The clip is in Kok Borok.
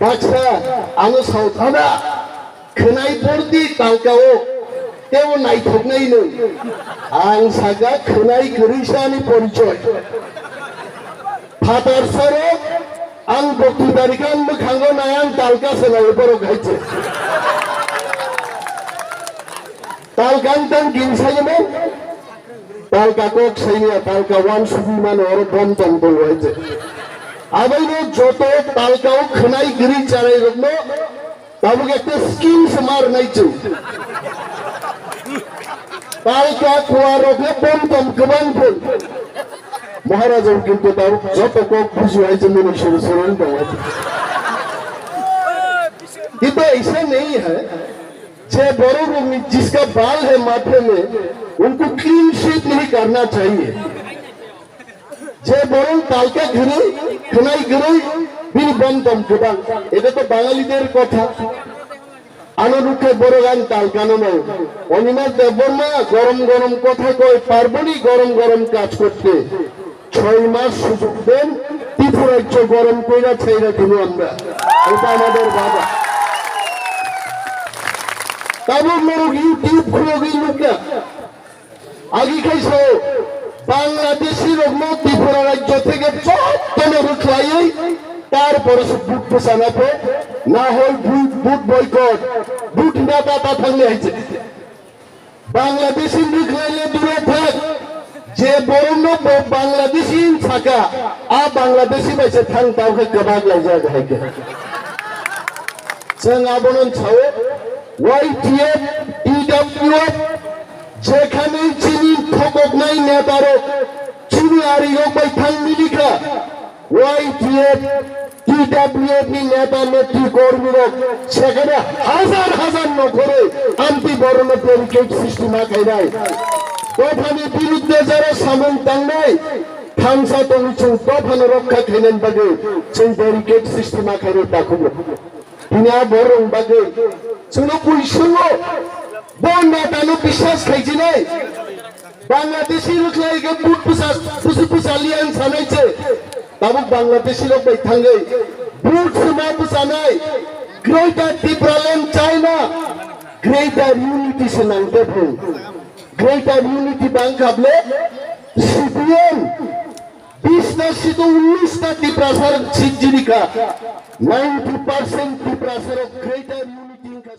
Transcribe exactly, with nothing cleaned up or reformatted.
Baksa ano sautana khwnai bordi talkao tebo naithoknai nung. Ang saka khwnai kwrwi sani porichoi. Phatar sarok ang bokti tarikan mwkhango nayang talka swnai borok hai se. Talkang tang ginsai mo. Talka kok saiya, talka wan subi mano oro bom tong tong hai se. Abai no joto talka o khwnai giri charai rok no tabuk ekta scheme se mar nai chu. Talka kuwa rok no bom tong kwbang phun. Maharaja kintu tabuk joto kok buji hai se mini suru suru tong hai se. Kintu aisa nahi hai. जे बड़ों लोग जिसका बाल है माथे में, उनको clean shave नहीं करना चाहिए। जे बड़ों तालका घिरी, खनाई घिरी, बिन बम दम गबां। এটা তো বাঙালিদের কথা। আনো রুখে বড় গান তালকানো নাই। অনিমা দেববর্মা গরম গরম কথা কয়, পারবনি গরম গরম কাজ করতে। ছয় মাস সুযোগ দেন, ত্রিপুরাজ্য গরম কইরা ছাইরা দিব আমরা। এটা আমাদের বাধা। তারপর মোরগ YouTube খুলগি লোকরা। আগে খাইছো বাংলাদেশি রোগ ত্রিপুরা রাজ্য থেকে যত্ন রুখলাই, তারপরে সে বুট পেছানাতে না হয় বুট, বুট বয়কট, বুট না দাতা থাকলে হয়েছে। Bangladeshi ni khlaile duro thak. Je borok no bo Bangladeshi hin saka, a Bangladeshi bai se thang tau khe kwbak laijak hai khe. Chwng abono sao, Y T F, T W F, jekhane chini thokoknai neta rok, chini ari rok bai thang mili kha. Y T F, T W F ni neta netri kormi rok sekhane hazar hazar nokhorwi amtwi borokno barricade sristi ma khainai. Dophani birudde jara samung tangnai thansa tongwi chwng dophano rokha khainani bagwi chwng barricade sristi ma khainai takhugo. Tini a borok bagwi chwngno buisungo bo netano biswas khaijinai. Bangladeshi rwkhlai khe but bwsa, bwswk bwsa liya wng sanai se. Tabuk Bangladeshi rok bai thangwi but swma bwsanai. Greater Tipraland China, Greater Unity se nang tei phung. Greater Unity bang kha ble C P M bis ta seat o unnish ta Tiprasa rok seat jini kha. Ninety percent Tiprasa rok Greater Unity wng kha.